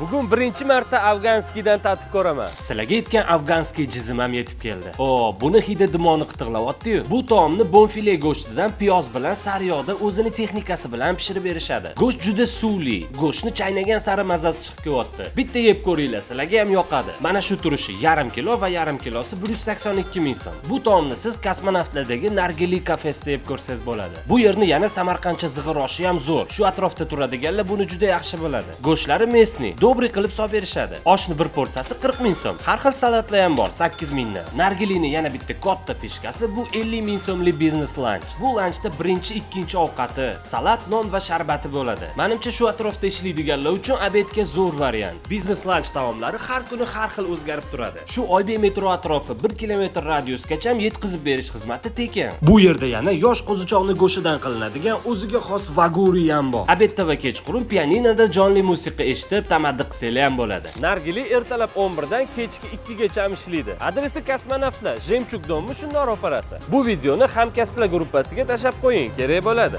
Bugun birinchi marta афганский dan tatib ko'raman. Sizlarga aytgan афганский jizim ham yetib keldi. O, buni hidi dimog'ni qitiqlayapti-yu. Bu taomni bonfile go'shtidan piyoz bilan sariyog'da o'zini texnikasi bilan pishirib berishadi. Go'sht juda suvli, go'shtni chaynagan sari mazasi chiqib kelyapti. Bitta yeb ko'ringlar, sizlarga ham yoqadi. Mana shu turishi yarim kilo va yarim kilosi 182 ming so'm. Bu taomni siz Kosmonavtlardagi Nargili kafesida yeb ko'rsangiz bo'ladi. Bu yerni yana samarqandcha zig'ir oshi ham zo'r. Shu atrofda turadiganlar buni juda yaxshi biladi. Go'shtlari местный, добрый qilib solib berishadi. Oshni bir porsiyasi 40 ming so'm. Har xil salatlar ham bor, 8 mingdan. Nargilini yana bitta katta фишка si bu 50 ming so'mlik biznes lunch. Bu lunchda birinchi, ikkinchi ovqati, salat, non va sharbati bo'ladi. Menimcha, shu atrofda ishlaydiganlar uchun обед ga zo'r variant. Biznes lunch taomlari har kuni har xil o'zgarib turadi. Shu Oybek metro atrofi 1 kilometr radiusgacha ham yetkazib berish xizmati tekin. Bu yerda yana yosh qo'zichoqni go'shidan qilinadigan o'ziga xos vaguri ham bor. Обед da va kechqurun pianinoda jonli musiqa eshitib, tamaddi qilsanglar ham bo'ladi. Nargili ertalab 11 dan kechki 2 gacha ham ishlaydi. Adresi Kosmonavtlar, Жемчуг дом i shundan ro'parasi. Bu videoni hamkasblar gruppasiga tashlab qo'ying, kerak bo'ladi.